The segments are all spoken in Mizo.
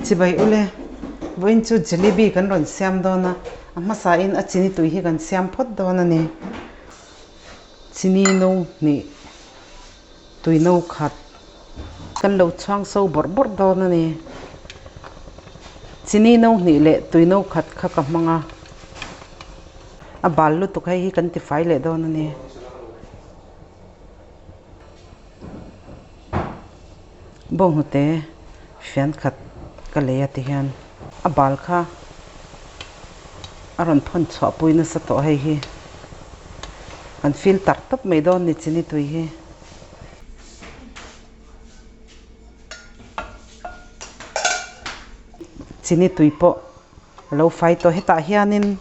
Chibai ule, vawiin chu jalebi kan rawn siam dawn a, a hmasain a chini tui hi kan siam phawt dawn a ni. Chini no hnih, tui no khat kan lo chhuang so bawrh bawrh dawn a ni. Chini no hnih leh tui no khat kha ka hmang a, a bal lutuk hei hi kan tifai leh dawn a ni. Bawnghnute fian khat ka lei a ti hian a bal kha a rawn thawn chhuah pui nasa tawh hei hi kan filter tawp mai dawn ni chini tui hi. Chini tui pawh a lo fai tawh hetah hianin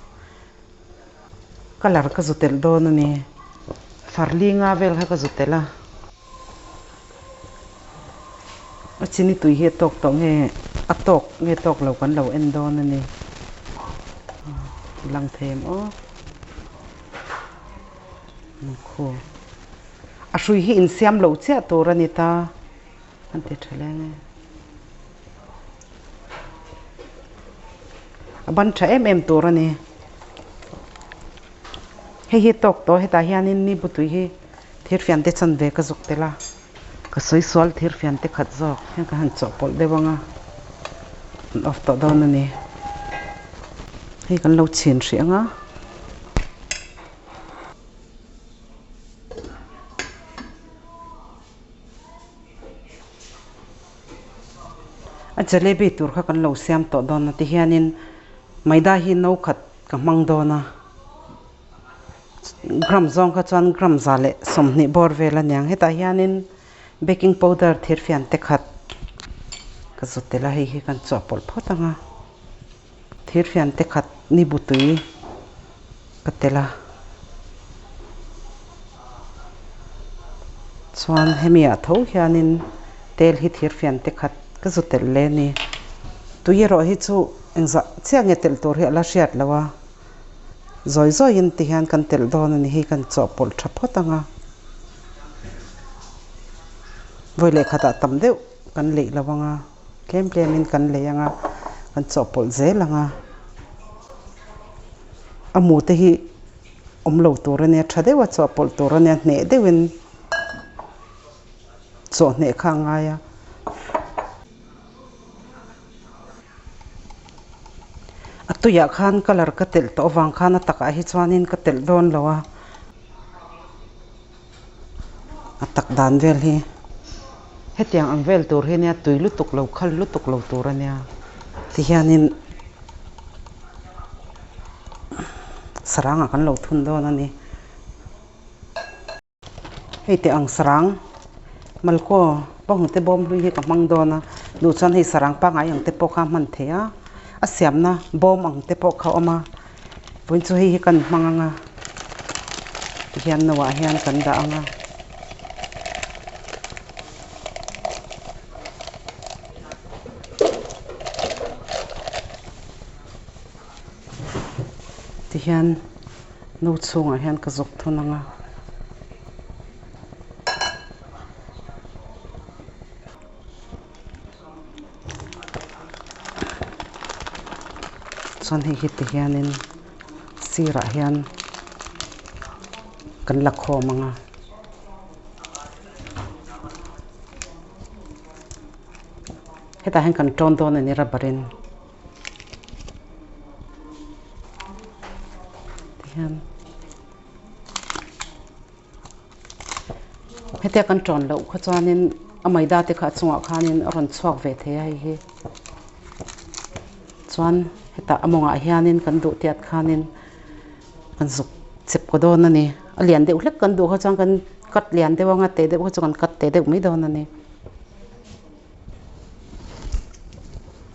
Colour ka zu telh dawn a ni. Farlinga vel kha ka zu telh a. A chini tui hi a tawk tawh nge a tawk nge tawk lo kan lo en dawn a ni. Lang thei em aw. Khu. A hrui hi insiam loh chiah tur a ni ta. An ti tha leng e. A ban tha em em tur a ni. Hei hi tawk tawh hetah hianin ni butui hi thirfian te chan ve ka zuk tel a. Ka sawi sual thirfian te khat zawk hian ka han chawhpawlh deuh ang a. An off tawh dawn a ni. Hei kan lo chhin hrih ang a. A jalebi tur kha kan lo siam tawh dawn a tihianin maida hi no khat ka hmang dawn a gram zawng kha chuan gram za leh sawmhnih bawr vel a niang hetah hianin baking powder thirfian te khat ka zut tel a hei hi kan chawhpawlh phawt ang a thirfian te khat ni butui ka tel a chuan hemi ah tho hianin tel hi thirfian te khat ka zu telh le a ni tui erawh hi chu engzah chiah nge telh tur hi a la hriat loh a zawi zawiin ti hian kan telh dawn a ni hei kan chawhpawlh tha phawt ang a vawi leh khatah tam deuh kan leih lo ang a. Tlem tlemin kan lei ang a, kan chawhpawlh zel ang a. A mu te hi awm lo tur a nia, tha deuha chawhpawlh tur a nia, hneh deuhin chawhhneh kha a ngai a. A tuiah khan colour ka telh tawh avang khan a takah hi chuanin ka telh dawn lo a, A tak dan vel hi hetiang ang vel tur hi nia tui lutuk lo khal lutuk lo tur a nia tihianin sarangah kan lo thun dawn a ni hei teh ang sarang malkaw bawnghnute bawm hlui hi ka hmang dawn a duh chuan hei sarang pangngai ang te pawh kha a hman theih a a siamna bawm ang te pawh kha a awm a. Vawiin chu hei hi kan hmang ang a tihian no ah hian kan dah ang a. Tihian no chhungah hian ka zuk thun ang a. Chuan hei hi ti hianin sirah hian kan la khawm ang a. Hetah hian kan tawn dawn a ni rubber in. Tihian Hetia kan ṭawn loh kha chuanin a maida te kha a chungah khanin a rawn chhuak ve thei a hei hi. Chuan hetah a mawngah hianin kan duh tiat khanin kan zuk chep kaw dawn a ni. A lian deuh hlek kan duh kha chuan kan cut lian deuh anga teh deuh kha chu kan cut teh deuh mai dawn a ni.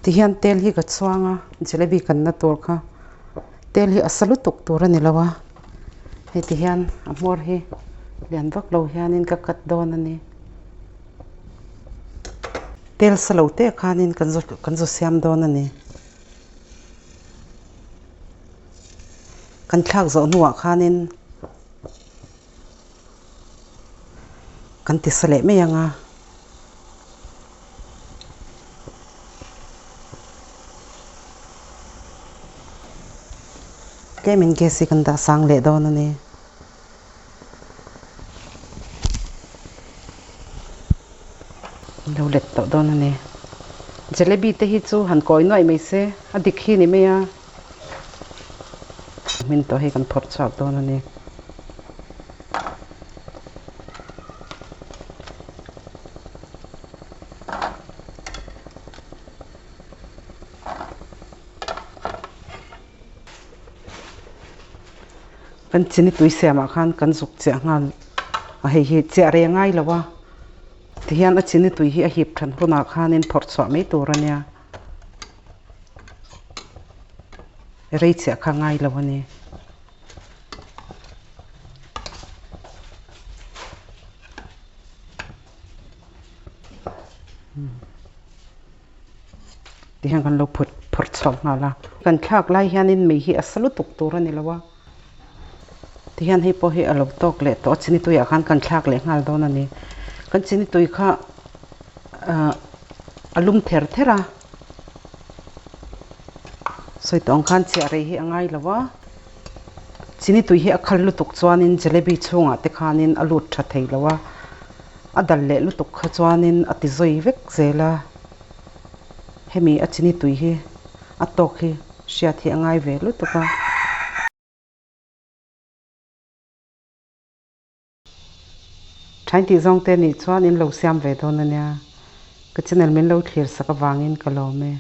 Tihian tel hi ka chhuang a jalebi kanna tur kha tel hi a sa lutuk tur a ni lo a hei ti hian a hmawr hi lian vak lo hianin ka cut dawn a ni tel sa lo te khanin kan zu kan zu siam dawn a ni kan thlak zawh hnuah khanin. Kan ti sa leh mai ang a. Tlemin gas hi kan dah sang leh dawn a ni. Lo let tawh dawn a ni. Jalebi te hi chu han kawi nuaih mai se, a dik hi ni mai a. Hmin tawh hi kan phawrh chhuak dawn a ni. Kan chini tui siamah khan kan zuk chiah nghal a, hei hi chiah rei a ngai lo a, tihian a chini tui hi a hip than hunah khanin phawrh chhuah mai tur a nia, rei chiah kha a ngai lo a ni. Ti hian kan lo phut phawrh chhuak nghal a. Kan thlak lai hianin mei hi a sa lutuk tur a ni lo a. Ti hian hei pawh hi a lo tawk leh tawh a, chini tuiah khan kan thlak leh nghal dawn a ni. Kan chini tui kha ah a lum ther ther a. Sawi tawh ang khan chiah rei hi a ngai lo a. Chini tui hi a khal lutuk chuanin jalebi chhungah te khanin a lut tha thei lo a. A dal leh lutuk kha chuanin a ti zawi vek zel a, hemi a chini tui hi a tawk hi hriat hi a ngai ve lutuk a. Thain tih zawng te nih chuan in lo siam ve dawn a nia, ka channel min lo thlir sak avangin ka lawm e.